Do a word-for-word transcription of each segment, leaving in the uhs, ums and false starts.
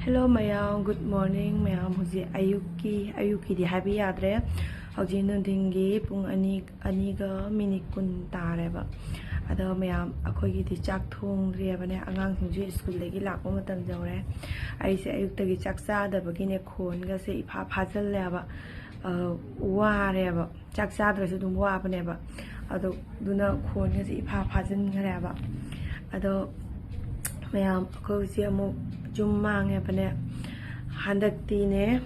Hello ꯃꯌꯥꯝ, good morning ꯃꯌꯥꯝ꯫ ꯍꯧꯖꯤꯛ ꯑꯌꯨꯛꯀꯤ, ꯑꯌꯨꯛꯀꯤꯗꯤ ꯍꯥꯏꯕ ꯌꯥꯗ꯭ꯔꯦ, ꯍꯧꯖꯤꯛ ꯅꯨꯡꯊꯤꯟꯒꯤ ꯄꯨꯡ ꯑꯅꯤ, ꯑꯅꯤꯒ ꯃꯤꯅꯤꯠ ꯀꯨꯟ ꯇꯥꯔꯦꯕ꯫ ꯑꯗꯣ ꯃꯌꯥꯝ, ꯑꯩꯈꯣꯏꯒꯤꯗꯤ ꯆꯥꯛ ꯊꯣꯡꯗ꯭ꯔꯤꯕꯅꯦ, ꯑꯉꯥꯡꯁꯤꯡꯁꯨ ꯁ꯭ꯀꯨꯜꯗꯒꯤ ꯂꯥꯛꯄ ꯃꯇꯝ ꯌꯧꯔꯦ꯫ ꯑꯩꯁꯦ ꯑꯌꯨꯛꯇꯒꯤ ꯆꯥꯛ ꯆꯥꯗꯕꯒꯤꯅꯦ, ꯈꯣꯟꯒꯁꯦ ꯏꯐꯥ ꯐꯥꯖꯤꯜꯂꯦꯕ꯫ ꯑ, ꯋꯥꯔꯦꯕ꯫ ꯆꯥꯛ ꯆꯥꯗ꯭ꯔꯁꯨ ꯑꯗꯨꯝ ꯋꯥꯕꯅꯦꯕ꯫ ꯑꯗꯣ ꯑꯗꯨꯅ ꯈꯣꯟꯒꯁꯦ ꯏꯐꯥ ꯐꯥꯖꯤꯟꯈ꯭ꯔꯦꯕ꯫ ꯑꯗꯣ ꯃꯌꯥꯝ, ꯑꯩꯈꯣꯏ ꯍꯧꯖꯤꯛ ꯑꯃꯨꯛ ꯌꯨꯝ ꯃꯥꯡꯉꯦꯕꯅꯦ꯫ ꯍꯟꯗꯛꯇꯤꯅꯦ,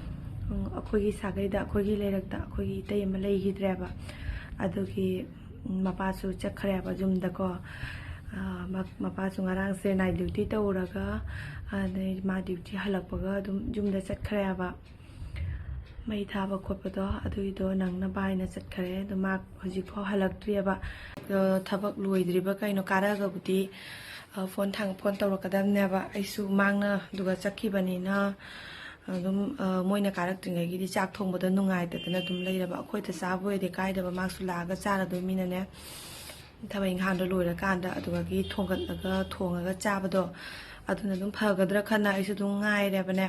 ꯎꯝ, ꯑꯩꯈꯣꯏꯒꯤ ꯁꯥꯒꯩꯗ, ꯑꯩꯈꯣꯏꯒꯤ ꯂꯩꯔꯛꯇ ꯑꯩꯈꯣꯏꯒꯤ ꯏꯇꯩ ꯑꯃ ꯂꯩꯈꯤꯗ꯭ꯔꯦꯕ꯫ ꯑꯗꯨꯒꯤ ꯃꯄꯥꯁꯨ ꯆꯠꯈ꯭ꯔꯦꯕ ꯌꯨꯝꯗꯀꯣ꯫ ꯑ, ꯃ-, ꯃꯄꯥꯁꯨ ꯉꯔꯥꯡꯁꯦ night duty ꯇꯧꯔꯒ, ꯑꯗꯩ ꯃꯥ duty ꯍꯜꯂꯛꯄꯒ ꯑꯗꯨꯝ ꯌꯨꯝꯗ ꯆꯠꯈ꯭ꯔꯦꯕ꯫ ꯃꯩ ꯊꯥꯕ ꯈꯣꯠꯄꯗꯣ ꯑꯗꯨꯒꯤꯗꯣ ꯅꯪꯅꯕ ꯍꯥꯏꯅ ꯆꯠꯈ꯭ꯔꯦ꯫ ꯑꯗꯣ ꯃꯥ ꯍꯧꯖꯤꯛꯐꯥꯎ ꯍꯜꯂꯛꯇ꯭ꯔꯤꯑꯕ꯫ ꯑꯗꯣ ꯊꯕꯛ ꯂꯣꯏꯗ꯭ꯔꯤꯕ ꯀꯩꯅꯣ, ꯀꯥꯔꯛꯑꯒꯕꯨꯗꯤ, ꯑ, phone ꯊꯥꯡ-, phone ꯇꯧꯔꯛꯀꯗꯕꯅꯦꯕ꯫ ꯑꯩꯁꯨ ꯃꯥꯡꯅ ꯑꯗꯨꯒ ꯆꯠꯈꯤꯕꯅꯤꯅ ꯑꯗꯨꯝ, ꯑ, ꯃꯣꯏꯅ ꯀꯥꯔꯛꯇ꯭ꯔꯤꯉꯩꯒꯤꯗꯤ ꯆꯥꯛ ꯊꯣꯡꯕꯗꯣ ꯅꯨꯡꯉꯥꯏꯇꯗꯅ ꯑꯗꯨꯝ ꯂꯩꯔꯕ꯫ ꯑꯩꯈꯣꯏꯗ ꯆꯥꯕ ꯑꯣꯏꯔꯗꯤ ꯀꯥꯏꯗꯕ, ꯃꯥꯁꯨ ꯂꯥꯛꯑꯒ ꯆꯥꯔꯗꯣꯏꯃꯤꯅꯅꯦ꯫ ꯊꯕꯛ ꯏꯪꯈꯥꯡꯗꯣ ꯂꯣꯏꯔꯀꯥꯟꯗ ꯑꯗꯨꯗꯒꯤ ꯊꯣꯡꯒꯠꯂꯒ, ꯊꯣꯡꯉꯒ ꯆꯥꯕꯗꯣ ꯑꯗꯨꯅ ꯑꯗꯨꯝ ꯐꯒꯗ꯭ꯔꯥ ꯈꯟꯅ ꯑꯩꯁꯨ ꯑꯗꯨꯝ ꯉꯥꯏꯔꯦꯕꯅꯦ꯫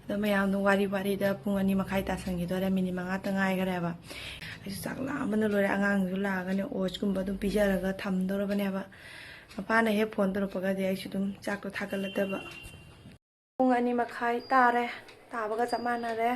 ꯑꯗꯣ ꯃꯌꯥꯝꯗꯣ ꯋꯥꯔꯤ ꯋꯥꯔꯤꯗ ꯄꯨꯡ ꯑꯅꯤ ꯃꯈꯥꯏ ꯇꯥꯁꯟꯈꯤꯗꯣꯔꯦ, ꯃꯤꯅꯤꯠ ꯃꯉꯥꯇ ꯉꯥꯏꯈꯔꯦꯕ꯫ ꯑꯩꯁꯨ ꯆꯥꯛ ꯂꯥꯝꯕꯅ ꯂꯣꯏꯔꯦ꯫ ꯑꯉꯥꯡꯁꯤꯡꯁꯨ ꯂꯥꯛꯑꯒꯅꯦ oats ꯀꯨꯝꯕ ꯑꯗꯨꯝ ꯄꯤꯖꯔꯒ ꯊꯝꯗꯧꯔꯕꯅꯦꯕ꯫ ꯃꯄꯥꯅ ꯍꯦꯛ phone ꯇꯧꯔꯛꯄꯒꯗꯤ ꯑꯩꯁꯨ ꯑꯗꯨꯝ ꯆꯥꯛꯇꯣ ꯊꯥꯒꯠꯂꯗꯕ꯫ ꯄꯨꯡ ꯑꯅꯤ ꯃꯈꯥꯏ ꯇꯥꯔꯦ, ꯇꯥꯕꯒ ꯆꯞ ꯃꯥꯟꯅꯔꯦ꯫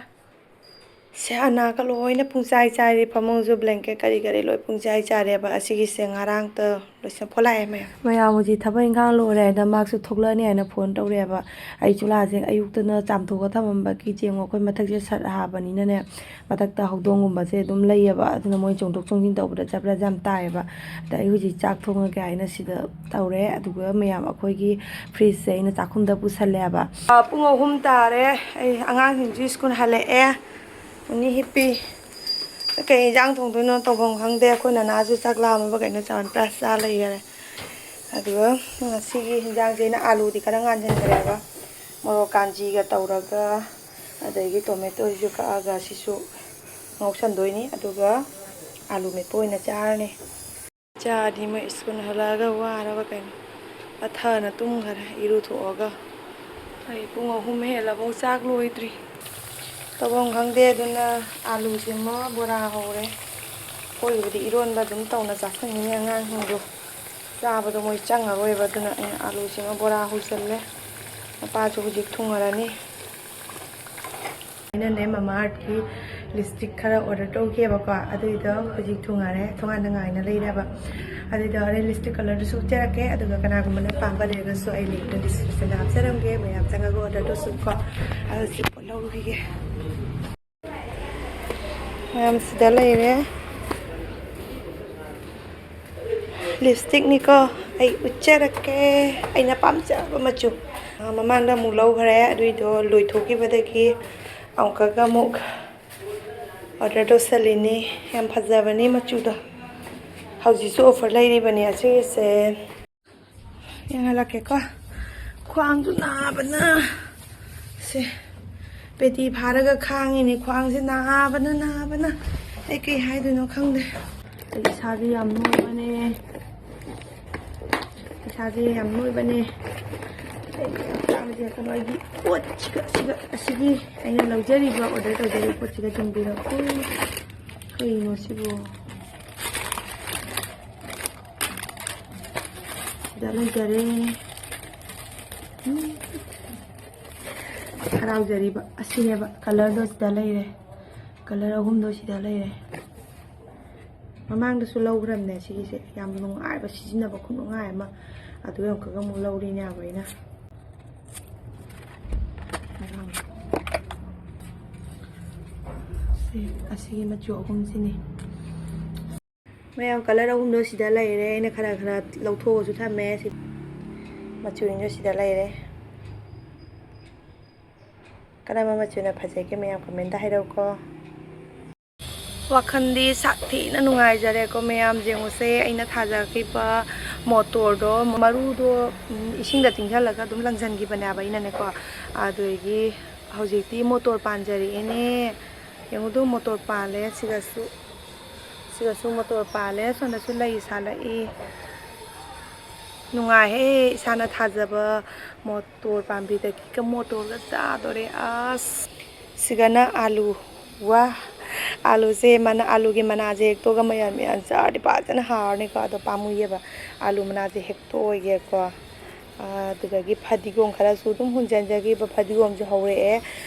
ꯁꯦ, ꯑꯅꯥꯒ ꯂꯣꯏꯅ ꯄꯨꯡꯆꯥꯏ ꯆꯥꯏꯔꯦ, ꯐꯃꯨꯡꯁꯨ blanket ꯀꯔꯤ ꯀꯔꯤ ꯂꯣꯏ ꯄꯨꯡꯆꯥꯏ ꯆꯥꯏꯔꯦꯕ꯫ ꯑꯁꯤꯒꯤꯁꯦ ꯉꯔꯥꯡꯇ ꯂꯣꯏꯁꯟ-, ꯐꯣꯂꯥꯛꯑꯦ ꯃꯌꯥꯝ꯫ ꯃꯌꯥꯝ ꯍꯧꯖꯤꯛ ꯊꯕꯛ ꯏꯪꯈꯥꯡ ꯂꯣꯏꯔꯦ ꯍꯥꯏꯅ ꯃꯥꯁꯨ ꯊꯣꯛꯂꯛꯑꯅꯤ ꯍꯥꯏꯅ phone ꯇꯧꯔꯛꯑꯦꯕ꯫ ꯑꯩ ꯆꯨꯂꯥꯁꯦ ꯑꯌꯨꯛꯇꯅ ꯆꯥꯝꯊꯣꯛꯑ ꯊꯝꯃꯝꯕꯒꯤ ꯆꯦꯡ ꯑꯩꯈꯣꯏ ꯃꯊꯛꯁꯦ ꯁꯠ ꯍꯥꯕꯅꯤꯅꯅꯦ, ꯃꯊꯛꯇ ꯍꯧꯗꯣꯡꯒꯨꯝꯕꯁꯦ ꯑꯗꯨꯝ ꯂꯩꯌꯦꯕ, ꯑꯗꯨꯅ ꯃꯣꯏ ꯆꯣꯡꯊꯣꯛ ꯆꯣꯡꯁꯤꯟ ꯇꯧꯕꯗ ꯆꯞꯄ꯭ꯔꯥ ꯌꯥꯝ ꯇꯥꯏꯌꯦꯕ꯫ ꯑꯗ ꯑꯩ ꯍꯧꯖꯤꯛ ꯆꯥꯛ ꯊꯣꯡꯉꯒꯦ ꯍꯥꯏꯅ ꯁꯤꯗ ꯇꯧꯔꯦ꯫ ꯑꯗꯨꯒ ꯃꯌꯥꯝ, ꯑꯩꯈꯣꯏꯒꯤ fridgeꯁꯦ ꯑꯩꯅ ꯆꯥꯛꯈꯨꯝꯗ ꯄꯨꯁꯜꯂꯦꯕ꯫ ꯑ, ꯄꯨꯡ ꯑꯍꯨꯝ ꯇꯥꯔꯦ꯫ ꯑꯩ ꯑꯉꯥꯡꯁꯤꯡꯁꯨ ꯁ꯭ꯀꯨꯜ ꯍꯜꯂꯛꯑꯦ꯫ ꯎꯅꯤ ꯍꯤꯞꯄꯤ꯫ ꯀꯩ ꯏꯟꯖꯥꯡ ꯊꯣꯡꯗꯣꯏꯅꯣ ꯇꯧꯐꯝ ꯈꯪꯗꯦ꯫ ꯑꯩꯈꯣꯏ ꯅꯅꯥꯁꯨ ꯆꯥꯛ ꯂꯥꯝꯃꯕ ꯀꯩꯅꯣ ꯆꯥ-, ꯄꯨꯔꯥ ꯆꯥ ꯂꯩꯈꯔꯦ꯫ ꯑꯗꯨꯒ ꯉꯁꯤꯒꯤ ꯍꯤꯟꯖꯥꯡꯁꯦ ꯑꯩꯅ ꯑꯥꯂꯨꯗꯤ ꯈꯔ ꯉꯥꯟꯁꯤꯟꯈ꯭ꯔꯦꯕ, ꯃꯣꯔꯣꯛ ꯀꯥꯟꯖꯤꯒ ꯇꯧꯔꯒ, ꯑꯗꯒꯤ tomatoꯁꯤꯁꯨ ꯀꯛꯑꯒ ꯁꯤꯁꯨ ꯉꯧꯁꯟꯗꯣꯏꯅꯤ꯫ ꯑꯗꯨꯒ ꯑꯥꯂꯨ ꯃꯦꯠꯄ ꯑꯣꯏꯅ ꯆꯥꯔꯅꯤ꯫ ꯏꯆꯥꯗꯤ ꯃꯣꯏ ꯁ꯭ꯀꯨꯜ ꯍꯜꯂꯛꯑꯒ ꯋꯥꯔꯕ ꯀꯩꯅꯣ, ꯄꯠꯊꯅ ꯇꯨꯝꯈꯔꯦ ꯏꯔꯨꯊꯣꯛꯑꯒ꯫ ꯑꯩ ꯄꯨꯡ ꯑꯍꯨꯝ ꯍꯦꯜꯂꯐꯧ ꯆꯥꯛ ꯂꯣꯏꯗ꯭ꯔꯤ꯫ ꯇꯧꯐꯝ ꯈꯪꯗꯦ, ꯑꯗꯨꯅ ꯑꯥꯂꯨꯁꯤꯃ ꯕꯣꯔꯥ ꯍꯧꯔꯦ꯫ ꯑꯩꯈꯣꯏꯕꯨꯗꯤ ꯏꯔꯣꯟꯕ ꯑꯗꯨꯝ ꯇꯧꯅ ꯆꯥꯁꯟꯈꯤꯅꯤ ꯑꯉꯥꯡꯁꯤꯡꯗꯣ꯫ ꯆꯥꯕꯗꯣ ꯃꯣꯏ ꯆꯪꯉꯔꯣꯏꯕ, ꯑꯗꯨꯅ ꯑꯩꯅ ꯑꯥꯂꯨꯁꯤꯃ ꯕꯣꯔꯥ ꯍꯧꯖꯤꯜꯂꯦ꯫ ꯃꯄꯥꯁꯨ ꯍꯧꯖꯤꯛ ꯊꯨꯡꯉꯔꯅꯤ꯫ ꯑꯩꯅꯅꯦ ꯃꯃꯥ ꯑꯥꯔꯠꯀꯤ ꯂꯤꯞꯁꯇꯤꯛ ꯈꯔ ꯑꯣꯔꯗꯔ ꯇꯧꯈꯤꯑꯕꯀꯣ, ꯑꯗꯨꯏꯗꯣ ꯍꯧꯖꯤꯛ ꯊꯨꯡꯉꯔꯦ, ꯊꯣꯡꯒꯥꯟꯗ ꯉꯥꯏꯅ ꯂꯩꯔꯦꯕ꯫ ꯑꯗꯨꯏꯗꯣ ꯍꯣꯔꯦꯟ ꯂꯤꯞꯁꯇꯤꯛ ꯀꯂꯔꯗꯨꯁꯨ ꯎꯠꯆꯔꯛꯀꯦ, ꯑꯗꯨꯒ ꯀꯅꯥꯒꯨꯝꯕꯅ ꯄꯥꯝꯕ ꯂꯩꯔꯒꯁꯨ ꯑꯩ ꯂꯤꯡꯛꯇꯣ ꯗꯤꯁꯀ꯭ꯔꯤꯞꯁꯟꯗ ꯍꯥꯞꯆꯔꯝꯒꯦ, ꯃꯌꯥꯝ ꯆꯪꯉꯒ ꯑꯣꯔꯗꯔ ꯇꯧꯁꯨꯀꯣ꯫ ꯑꯗꯨ ꯁꯤ ꯄꯣꯠ ꯂꯧꯔꯨꯈꯤꯒꯦ꯫ ꯃꯌꯥꯝ ꯁꯤꯗ ꯂꯩꯔꯦ꯫ ꯂꯤꯞꯁꯇꯤꯛꯅꯤꯀꯣ, ꯑꯩ ꯎꯠꯆꯔꯛꯀꯦ꯫ ꯑꯩꯅ ꯄꯥꯝꯖꯕ ꯃꯆꯨ꯫ ꯑ, ꯃꯃꯥꯡꯗ ꯑꯃꯨꯛ ꯂꯧꯈ꯭ꯔꯦ, ꯑꯗꯨꯏꯗꯣ ꯂꯣꯏꯊꯣꯛꯈꯤꯕꯗꯒꯤ ꯑꯃꯨꯛꯀꯒ ꯑꯃꯨꯛ ꯑꯣꯔꯗꯔ ꯇꯧꯁꯜꯂꯤꯅꯤ꯫ ꯌꯥꯝ ꯐꯖꯕꯅꯤ ꯃꯆꯨꯗꯣ꯫ ꯍꯧꯖꯤꯛꯁꯨ ꯑꯣꯐꯔ ꯂꯩꯔꯤꯕꯅꯤ ꯑꯁꯤꯒꯤꯁꯦ꯫ ꯌꯦꯡꯍꯜꯂꯛꯀꯦꯀꯣ꯫ ꯈ꯭ꯋꯥꯡꯗꯨ ꯅꯥꯕꯅ꯫ ꯁꯦ꯫ ꯄꯦꯇꯤ ꯐꯥꯔꯒ ꯈꯥꯡꯉꯤꯅꯦ꯫ ꯈ꯭ꯋꯥꯡꯁꯦ ꯅꯥꯕꯅ, ꯅꯥꯕꯅ꯫ ꯑꯩ ꯀꯩ ꯍꯥꯏꯗꯣꯏꯅꯣ ꯈꯪꯗꯦ꯫ ꯑꯩ ꯏꯁꯥꯁꯦ ꯌꯥꯝ ꯅꯣꯏꯕꯅꯦ꯫ ꯏꯁꯥꯁꯦ ꯌꯥꯝ ꯅꯣꯏꯕꯅꯦ꯫ ꯑꯩ ꯌꯥꯝ ꯆꯥꯕꯗꯤ ꯌꯥꯗꯕ꯫ ꯑꯩꯒꯤ ꯄꯣꯠꯁꯤꯒ, ꯁꯤꯒ, ꯑꯁꯤꯒꯤ ꯑꯩꯅ ꯂꯧꯖꯔꯤꯕ, ꯑꯣꯔꯗꯔ ꯇꯧꯖꯔꯤꯕ ꯄꯣꯠꯁꯤꯒ ꯆꯤꯡꯕꯤꯔꯛꯎ꯫ ꯀꯩꯅꯣ ꯁꯤꯕꯨ? ꯁꯤꯗ ꯂꯩꯖꯔꯦ꯫ ꯎꯝ꯫ ꯍꯔꯥꯎꯖꯔꯤꯕ ꯑꯁꯤꯅꯦꯕ, ꯀꯂꯔꯗꯣ ꯁꯤꯗ ꯂꯩꯔꯦ꯫ ꯀꯂꯔ ꯑꯍꯨꯝꯗꯣ ꯁꯤꯗ ꯂꯩꯔꯦ꯫ ꯃꯃꯥꯡꯗꯁꯨ ꯂꯧꯈ꯭ꯔꯕꯅꯦ ꯁꯤꯒꯤꯁꯦ꯫ ꯌꯥꯝ ꯅꯨꯡꯉꯥꯏꯕ, ꯁꯤꯖꯤꯟꯅꯕ ꯈꯨꯅꯨꯡꯉꯥꯏ ꯑꯃ꯫ ꯑꯗꯨꯒꯤ ꯑꯃꯨꯛꯀꯒ ꯑꯃꯨꯛ ꯂꯧꯔꯤꯅꯦ ꯍꯥꯏꯕ ꯑꯩꯅ꯫ ꯁꯤ, ꯑꯁꯤꯒꯤ ꯃꯆꯨ ꯑꯍꯨꯝꯁꯤꯅꯤ꯫ ꯃꯌꯥꯝ, ꯀꯂꯔ ꯑꯍꯨꯝꯗꯣ ꯁꯤꯗ ꯂꯩꯔꯦ꯫ ꯑꯩꯅ ꯈꯔ ꯈꯔ ꯂꯧꯊꯣꯛꯑꯁꯨ ꯊꯝꯃꯦ꯫ ꯁꯤ ꯃꯆꯨꯁꯤꯡꯗꯣ ꯁꯤꯗ ꯂꯩꯔꯦ꯫ ꯀꯔꯝꯕ ꯃꯆꯨꯅ ꯐꯖꯒꯦ, ꯃꯌꯥꯝ ꯀꯃꯦꯟꯇ ꯍꯥꯏꯔꯛꯎꯀꯣ꯫ ꯋꯥꯈꯜꯗꯤ ꯁꯥꯊꯤꯅ ꯅꯨꯡꯉꯥꯏꯖꯔꯦꯀꯣ, ꯃꯌꯥꯝ ꯌꯦꯡꯉꯨꯁꯦ꯫ ꯑꯩꯅ ꯊꯥꯖꯈꯤꯕ ꯃꯣꯇꯣꯔꯗꯣ, ꯃꯔꯨꯗꯣ, ꯎꯝ, ꯏꯁꯤꯡꯗ ꯇꯤꯡꯁꯤꯜꯂꯒ ꯑꯗꯨꯝ ꯂꯪꯁꯤꯟꯈꯤꯕꯅꯦꯕ ꯑꯩꯅꯅꯦꯀꯣ꯫ ꯑꯗꯨꯗꯒꯤ ꯍꯧꯖꯤꯛꯇꯤ ꯃꯣꯇꯣꯔ ꯄꯥꯟꯖꯔꯛꯑꯦꯅꯦ꯫ ꯌꯦꯡꯉꯨꯗꯣ, ꯃꯣꯇꯣꯔ ꯄꯥꯜꯂꯦ꯫ ꯁꯤꯗꯁꯨ, ꯁꯤꯗꯁꯨ ꯃꯣꯇꯣꯔ ꯄꯥꯜꯂꯦ꯫ ꯁꯣꯝꯗꯁꯨ ꯂꯩ ꯁꯥꯠꯂꯛꯏ꯫ ꯅꯨꯡꯉꯥꯏꯍꯦ, ꯏꯁꯥꯅ ꯊꯥꯖꯕ ꯃꯣꯇꯣꯔ ꯄꯥꯝꯕꯤꯗꯒꯤꯒ ꯃꯣꯇꯣꯔꯒ ꯆꯥꯗꯣꯔꯦ꯫ ꯑꯁ, ꯁꯤꯒꯅ ꯑꯥꯂꯨ꯫ ꯋꯥ, ꯑꯥꯂꯨꯁꯦ ꯃꯅꯥ, ꯑꯥꯂꯨꯒꯤ ꯃꯅꯥꯁꯦ ꯍꯦꯛꯇꯣꯛꯑꯒ ꯃꯌꯥꯟ ꯃꯌꯥꯟ ꯆꯥꯔꯗꯤ ꯐꯖꯅ ꯍꯥꯎꯔꯅꯤꯀꯣ꯫ ꯑꯗꯣ ꯄꯥꯝꯃꯨꯏꯌꯦꯕ, ꯑꯥꯂꯨ ꯃꯅꯥꯁꯦ ꯍꯦꯛꯇꯣꯛꯑꯣꯏꯒꯦꯀꯣ꯫ ꯑꯗꯨꯗꯒꯤ ꯐꯗꯤꯒꯣꯝ ꯈꯔꯁꯨ ꯑꯗꯨꯝ ꯍꯨꯟꯖꯟꯖꯈꯤꯕ ꯐꯗꯤꯒꯣꯝꯁꯨ ꯍꯧꯔꯛꯑꯦ꯫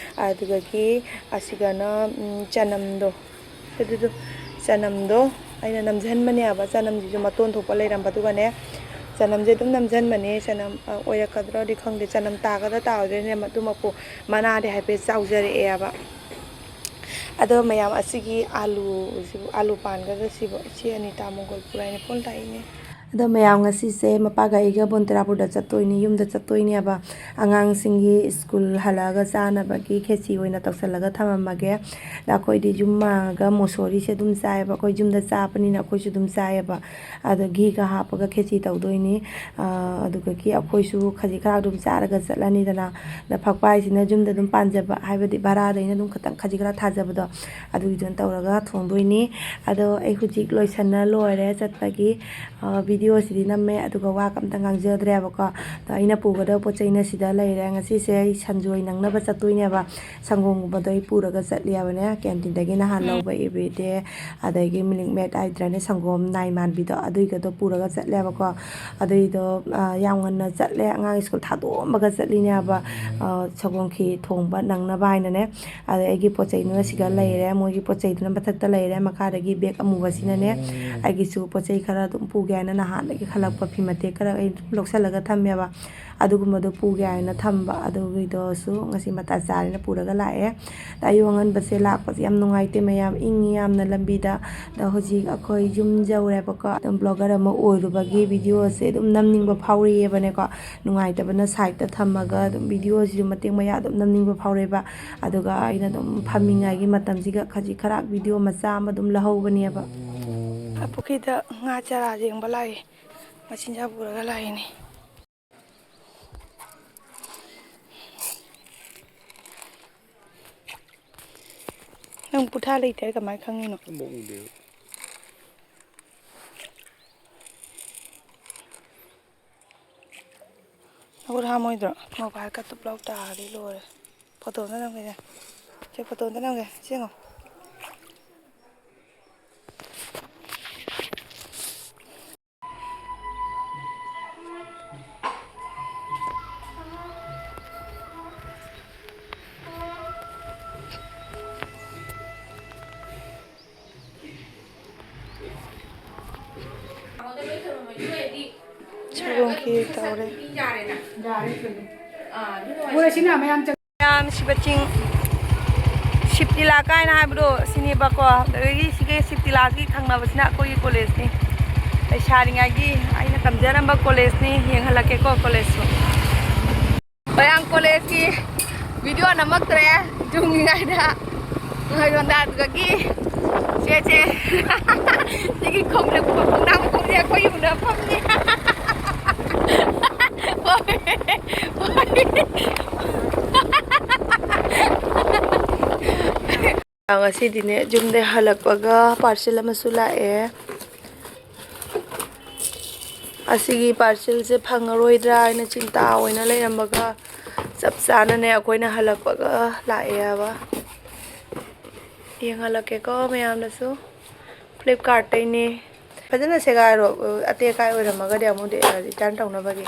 ꯑꯗꯨꯗꯒꯤ ꯑꯁꯤꯒꯅ, ꯎꯝ, ꯆꯅꯝꯗꯣ, ꯑꯗꯨꯗꯣ, ꯆꯅꯝꯗꯣ ꯑꯩꯅ ꯅꯝꯖꯟꯕꯅꯦꯕ꯫ ꯆꯅꯝꯁꯤꯁꯨ ꯃꯇꯣꯟ ꯊꯣꯛꯄ ꯂꯩꯔꯝꯕꯗꯨꯒꯅꯦ, ꯆꯅꯝꯁꯦ ꯑꯗꯨꯝ ꯅꯝꯖꯟꯕꯅꯦ꯫ ꯆꯅꯝ, ꯑ, ꯑꯣꯏꯔꯛꯀꯗ꯭ꯔꯗꯤ ꯈꯪꯗꯦ, ꯆꯅꯝ ꯇꯥꯒꯗ꯭ꯔꯥ ꯇꯥꯔꯣꯏꯗ꯭ꯔꯥ ꯃꯗꯨꯃꯛꯄꯨ꯫ ꯃꯅꯥꯗꯤ ꯍꯥꯏꯐꯦꯠ ꯆꯥꯎꯖꯔꯛꯑꯦꯕ꯫ ꯑꯗꯣ ꯃꯌꯥꯝ, ꯑꯁꯤꯒꯤ ꯑꯥꯂꯨꯁꯤꯕꯨ, ꯑꯥꯂꯨ ꯄꯥꯟꯒꯗ꯭ꯔꯥ ꯁꯤꯕꯨ? ꯏꯆꯦ ꯑꯅꯤꯇꯥ ꯃꯣꯡꯒꯣꯜ ꯄꯨꯔꯥꯏꯅ ꯐꯣꯟ ꯂꯥꯛꯏꯅꯦ꯫ ꯑꯗꯣ ꯃꯌꯥꯝ, ꯉꯁꯤꯁꯦ ꯃꯄꯥꯒ ꯑꯩꯒ ꯕꯣꯟꯇꯦꯔꯥꯄꯨꯔꯗ ꯆꯠꯇꯣꯏꯅꯦ, ꯌꯨꯝꯗ ꯆꯠꯇꯣꯏꯅꯦꯕ꯫ ꯑꯉꯥꯡꯁꯤꯡꯒꯤ ꯁ꯭ꯀꯨꯜ ꯍꯜꯂꯛꯑꯒ ꯆꯥꯅꯕꯒꯤ ꯈꯦꯆꯤ ꯑꯣꯏꯅ ꯇꯧꯁꯜꯂꯒ ꯊꯝꯃꯝꯃꯒꯦ꯫ ꯑꯗ ꯑꯩꯈꯣꯏꯗꯤ ꯌꯨꯝ ꯃꯥꯡꯉꯒ ꯃꯣꯁꯣꯔꯤꯁꯦ ꯑꯗꯨꯝ ꯆꯥꯏꯌꯦꯕ, ꯑꯩꯈꯣꯏ ꯌꯨꯝꯗ ꯆꯥꯕꯅꯤꯅ ꯑꯩꯈꯣꯏꯁꯨ ꯑꯗꯨꯝ ꯆꯥꯏꯌꯦꯕ꯫ ꯑꯗꯣ ꯘꯤꯒ ꯍꯥꯞꯄꯒ ꯈꯦꯆꯤ ꯇꯧꯗꯣꯏꯅꯤ꯫ ꯑ, ꯑꯗꯨꯗꯒꯤ ꯑꯩꯈꯣꯏꯁꯨ ꯈꯖꯤꯛ ꯈꯔ ꯑꯗꯨꯝ ꯆꯥꯔꯒ ꯆꯠꯂꯅꯤꯗꯅ꯫ ꯑꯗ ꯐꯛꯄꯥꯏꯁꯤꯅ ꯌꯨꯝꯗ ꯑꯗꯨꯝ ꯄꯥꯟꯖꯕ, ꯍꯥꯏꯕꯗꯤ ꯚꯔꯥꯗ ꯑꯩꯅ ꯑꯗꯨꯝ ꯈꯇꯪ ꯈꯖꯤꯛ ꯈꯔ ꯊꯥꯖꯕꯗꯣ, ꯑꯗꯨꯒꯤꯗꯨꯅ ꯇꯧꯔꯒ ꯊꯣꯡꯗꯣꯏꯅꯤ꯫ ꯑꯗꯣ ꯑꯩ ꯍꯧꯖꯤꯛ ꯂꯣꯏꯁꯟꯅ ꯂꯣꯏꯔꯦ ꯆꯠꯄꯒꯤ꯫ ꯑ, ꯚꯤꯗꯤꯑꯣꯁꯤꯗꯤ ꯅꯝꯃꯦ, ꯑꯗꯨꯒ ꯋꯥ ꯀꯝꯇ ꯉꯥꯡꯖꯗ꯭ꯔꯦꯕꯀꯣ꯫ ꯑꯗꯣ ꯑꯩꯅ ꯄꯨꯒꯗꯕ ꯄꯣꯠ ꯆꯩꯅ ꯁꯤꯗ ꯂꯩꯔꯦ꯫ ꯉꯁꯤꯁꯦ ꯑꯩ ꯁꯟꯖꯣꯏ ꯅꯪꯅꯕ ꯆꯠꯇꯣꯏꯅꯦꯕ꯫ ꯁꯪꯒꯣꯝꯒꯨꯝꯕꯗꯣ ꯑꯩ ꯄꯨꯔꯒ ꯆꯠꯂꯦꯕꯅꯦ, ꯀꯦꯟꯇꯤꯟꯗꯒꯤ ꯅꯍꯥꯟ ꯎꯝ꯫ ꯂꯧꯕ ꯑꯦꯕ꯭ꯔꯤꯗꯦ, ꯑꯗꯒꯤ ꯃꯤꯜꯛ ꯃꯦꯗ ꯍꯥꯏꯗ꯭ꯔꯥꯅꯦ, ꯁꯪꯒꯣꯝ ꯅꯥꯏ ꯃꯥꯟꯕꯤꯗꯣ, ꯑꯗꯨꯏꯒꯗꯣ ꯄꯨꯔꯒ ꯆꯠꯂꯦꯕꯀꯣ꯫ ꯑꯗꯨꯏꯗꯣ, ꯑ, ꯌꯥꯝ ꯉꯟꯅ ꯆꯠꯂꯦ, ꯑꯉꯥꯡ ꯁ꯭ꯀꯨꯜ ꯊꯥꯗꯣꯛꯑꯝꯃꯒ ꯆꯠꯂꯤꯅꯦꯕ, ꯑ, ꯁꯪꯒꯣꯝ ꯈꯦꯔ ꯊꯣꯡꯕ ꯅꯪꯅꯕ ꯍꯥꯏꯅꯅꯦ꯫ ꯑꯗꯩ ꯑꯩꯒꯤ ꯄꯣꯠ ꯆꯩꯗꯨꯅ ꯁꯤꯗ ꯂꯩꯔꯦ, ꯃꯣꯏꯒꯤ ꯄꯣꯠ ꯆꯩꯗꯨꯅ ꯃꯊꯛꯇ ꯂꯩꯔꯦ, ꯃꯈꯥꯗꯒꯤ ꯕꯦꯒ ꯑꯃꯨꯕꯁꯤꯅꯅꯦ꯫ ꯑꯩꯒꯤꯁꯨ ꯄꯣꯠ ꯆꯩ ꯈꯔ ꯑꯗꯨꯝ ꯄꯨꯒꯦ ꯍꯥꯏꯅ ꯅꯍꯥꯟꯗꯒꯤ ꯈꯜꯂꯛꯄ ꯐꯤ ꯃꯇꯦꯛ ꯈꯔ ꯑꯩ ꯑꯗꯨꯝ ꯂꯧꯁꯜꯂꯒ ꯊꯝꯃꯦꯕ꯫ ꯑꯗꯨꯒꯨꯝꯕꯗꯣ ꯄꯨꯒꯦ ꯍꯥꯏꯅ ꯊꯝꯕ, ꯑꯗꯨꯒꯤꯗꯣꯁꯨ ꯉꯁꯤ ꯃꯇꯥ ꯆꯥꯔꯦꯅ ꯄꯨꯔꯒ ꯂꯥꯛꯑꯦ꯫ ꯑꯗ ꯑꯌꯨꯛ ꯑꯉꯟꯕꯁꯦ ꯂꯥꯛꯄꯁꯦ ꯌꯥꯝ ꯅꯨꯡꯉꯥꯏꯇꯦ ꯃꯌꯥꯝ, ꯏꯪꯉꯤ ꯌꯥꯝꯅ ꯂꯝꯕꯤꯗ꯫ ꯑꯗ ꯍꯧꯖꯤꯛ ꯑꯩꯈꯣꯏ ꯌꯨꯝ ꯌꯧꯔꯦꯕꯀꯣ꯫ ꯑꯗꯨꯝ ꯕ꯭ꯂꯣꯒꯔ ꯑꯃ ꯑꯣꯏꯔꯨꯕꯒꯤ ꯚꯤꯗꯤꯑꯣꯁꯦ ꯑꯗꯨꯝ ꯅꯝꯅꯤꯡꯕ ꯐꯥꯎꯔꯛꯑꯦꯕꯅꯦꯀꯣ꯫ ꯅꯨꯡꯉꯥꯏꯇꯕꯅ ꯁꯥꯏꯠꯇ ꯊꯝꯃꯒ ꯑꯗꯨꯝ ꯚꯤꯗꯤꯑꯣꯁꯤꯁꯨ ꯃꯇꯦꯛ ꯃꯌꯥ ꯑꯗꯨꯝ ꯅꯝꯅꯤꯡꯕ ꯐꯥꯎꯔꯛꯑꯦꯕ꯫ ꯑꯗꯨꯒ ꯑꯩꯅ ꯑꯗꯨꯝ ꯐꯝꯃꯤꯉꯥꯏꯒꯤ ꯃꯇꯝꯁꯤꯒ ꯈꯖꯤꯛ ꯈꯔ ꯚꯤꯗꯤꯑꯣ ꯃꯆꯥ ꯑꯃ ꯑꯗꯨꯝ ꯂꯧꯍꯧꯕꯅꯦꯕ꯫ ꯄꯨꯈ꯭ꯔꯤꯗ ꯉꯥ ꯆꯔꯥ ꯌꯦꯡꯕ ꯂꯥꯛꯏ, ꯃꯆꯤꯟꯖꯥꯛ ꯄꯨꯔꯒ ꯂꯥꯛꯏꯅꯦ꯫ ꯅꯪ ꯄꯨꯊꯥ ꯂꯩꯇꯦ ꯍꯥꯏ ꯀꯃꯥꯏꯅ ꯈꯪꯉꯤꯅꯣ? ꯑꯃꯐꯥꯎ ꯎꯗꯦ꯫ ꯃꯈꯨꯠ ꯍꯥꯝꯃꯣꯏꯗ꯭ꯔꯣ? ꯃꯣꯕꯥꯏꯜ ꯀ ꯇꯨꯞ ꯂꯥꯎ ꯇꯥꯔꯗꯤ ꯂꯣꯏꯔꯦ꯫ ꯐꯣꯇꯣ ꯑꯝꯇ ꯅꯝꯒꯦꯁꯦ꯫ ꯁꯦ, ꯐꯣꯇꯣ ꯑꯝꯇ ꯅꯝꯒꯦ꯫ ꯁꯦ ꯌꯦꯡꯉꯣ꯫ ꯁꯣꯏꯕꯨꯝ ꯈꯤꯔ ꯇꯧꯔꯦ꯫ ꯃꯌꯥꯝ ꯁꯤꯕ ꯆꯤꯡ, ꯁꯤꯞꯇꯤꯂꯥ ꯀꯥꯏꯅ ꯍꯥꯏꯕꯗꯣ ꯁꯤꯅꯦꯕꯀꯣ꯫ ꯑꯗꯒꯤ ꯁꯤꯒꯤ ꯁꯤꯞꯇꯤꯂꯥꯁꯤ ꯊꯪꯅꯕꯁꯤꯅ ꯑꯩꯈꯣꯏꯒꯤ ꯀꯣꯂꯦꯖꯅꯤ꯫ ꯂꯩꯁꯥꯔꯤꯉꯩꯒꯤ ꯑꯩꯅ ꯇꯝꯖꯔꯝꯕ ꯀꯣꯂꯦꯖꯅꯤ꯫ ꯌꯦꯡꯍꯜꯂꯛꯀꯦꯀꯣ ꯀꯣꯂꯦꯖꯁꯨ꯫ ꯃꯌꯥꯝ ꯀꯣꯂꯦꯖꯀꯤ ꯚꯤꯗꯤꯑꯣ ꯅꯝꯃꯛꯇ꯭ꯔꯦ ꯌꯨꯝꯒꯤꯉꯥꯏꯗ꯫ ꯉꯥꯏꯔꯣꯟꯗ ꯑꯗꯨꯗꯒꯤ ꯆꯦ, ꯆꯦ꯫ ꯁꯤꯒꯤ ꯈꯣꯡꯅ, ꯈꯣꯡꯅꯥꯡ ꯃꯈꯣꯡꯁꯦ ꯑꯩꯈꯣꯏ ꯌꯨꯝꯗ ꯐꯝꯅꯤ꯫ ꯍꯣꯏ, ꯍꯣꯏ꯫ ꯉꯁꯤꯗꯤꯅꯦ, ꯌꯨꯝꯗꯩ ꯍꯜꯂꯛꯄꯒ ꯄꯥꯔꯁꯦꯜ ꯑꯃꯁꯨ ꯂꯥꯛꯑꯦ꯫ ꯑꯁꯤꯒꯤ ꯄꯥꯔꯁꯦꯜꯁꯦ ꯐꯪꯉꯔꯣꯏꯗ꯭ꯔꯥ ꯍꯥꯏꯅ ꯆꯤꯟꯇꯥ ꯑꯣꯏꯅ ꯂꯩꯔꯝꯕꯒ, ꯆꯞ ꯆꯥꯅꯅꯦ ꯑꯩꯈꯣꯏꯅ ꯍꯜꯂꯛꯄꯒ ꯂꯥꯛꯑꯦꯕ꯫ ꯌꯦꯡꯍꯜꯂꯛꯀꯦꯀꯣ ꯃꯌꯥꯝꯗꯁꯨ꯫ ꯐ꯭ꯂꯤꯞꯀꯥꯔꯠꯇꯩꯅꯦ꯫ ꯐꯖꯅ ꯁꯦꯒꯥꯏꯔꯣ, ꯑꯇꯦꯛ ꯑꯀꯥꯏ ꯑꯣꯏꯔꯝꯃꯒꯗꯤ ꯑꯃꯨꯛ ꯔꯤꯇꯔꯟ ꯇꯧꯅꯕꯒꯤ꯫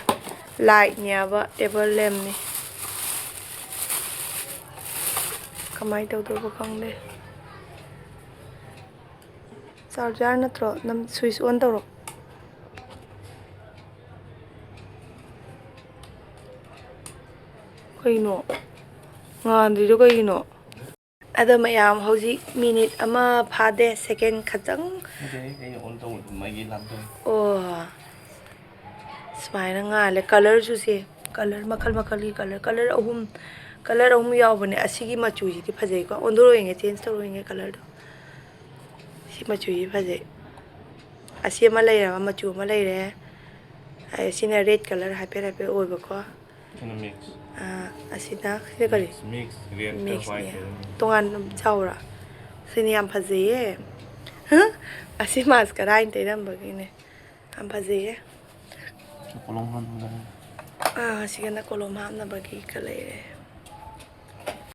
ꯂꯥꯏꯠꯅꯦꯕ, ꯇꯦꯕꯜ ꯂꯦꯝꯅꯤ꯫ ꯀꯃꯥꯏꯅ ꯇꯧꯗꯣꯏꯕ ꯈꯪꯗꯦ꯫ ꯆꯥꯔꯖꯔ ꯅꯠꯇ꯭ꯔꯣ? ꯅꯝ-, switch on ꯇꯧꯔꯣ꯫ ꯀꯩꯅꯣ? ꯉꯥꯟꯗ꯭ꯔꯤꯗꯣ ꯀꯩꯒꯤꯅꯣ? ꯑꯗꯣ ꯃꯌꯥꯝ, ꯍꯧꯖꯤꯛ ꯃꯤꯅꯤꯠ ꯑꯃ ꯐꯥꯗꯦ, ꯁꯦꯀꯦꯟ ꯈꯛꯇꯪ꯫ ꯅꯠꯇꯦ, ꯑꯩꯅ on ꯇꯧꯕꯗꯣ ꯃꯩꯒꯤ ꯂꯥꯝꯊꯣꯛꯏ꯫ ꯑꯣ, ꯁꯨꯃꯥꯏꯅ ꯉꯥꯜꯂꯦ꯫ ꯀꯂꯔꯁꯨ ꯁꯦ, ꯀꯂꯔ ꯃꯈꯜ ꯃꯈꯜꯒꯤ ꯀꯂꯔ, ꯀꯂꯔ ꯑꯍꯨꯝ, ꯀꯂꯔ ꯑꯍꯨꯝ ꯌꯥꯎꯕꯅꯦ꯫ ꯑꯁꯤꯒꯤ ꯃꯆꯨꯁꯤꯗꯤ ꯐꯖꯩꯀꯣ꯫ ꯑꯣꯟꯊꯣꯔꯛꯑꯣ ꯌꯦꯡꯒꯦ, change ꯇꯧꯔꯛꯑꯣ ꯌꯦꯡꯒꯦ ꯀꯂꯔꯗꯣ꯫ ꯁꯤ ꯃꯆꯨꯁꯤ ꯐꯖꯩ꯫ ꯑꯁꯤ ꯑꯃ ꯂꯩꯔꯕ, ꯃꯆꯨ ꯑꯃ ꯂꯩꯔꯦ꯫ ꯑꯩ ꯁꯤꯅ red colour ꯍꯥꯏꯐꯦꯠ ꯍꯥꯏꯐꯦꯠ ꯑꯣꯏꯕꯀꯣ꯫ ꯁꯤꯅ mix꯫ ꯑꯥ, ꯑꯁꯤꯅ, ꯁꯤꯅ ꯀꯔꯤ? Mix, mix, red ꯀ mix ꯅꯦ꯫ White ꯀ꯫ ꯇꯣꯉꯥꯟꯅ ꯆꯥꯎꯔꯥ? ꯁꯤꯅ ꯌꯥꯝ ꯐꯖꯩꯌꯦ꯫ ꯑꯁꯤ mascara ꯑꯩꯅ ꯇꯩꯔꯝꯕꯒꯤꯅꯦ꯫ ꯌꯥꯝ ꯐꯖꯩꯌꯦ꯫ ꯆꯨꯀꯣꯂꯣꯡ ꯍꯥꯟꯕꯗ꯫ ꯑꯥ, ꯁꯤꯒꯅ ꯀꯣꯂꯣꯝ ꯍꯥꯞꯅꯕꯒꯤ ꯈꯔ ꯂꯩꯔꯦ꯫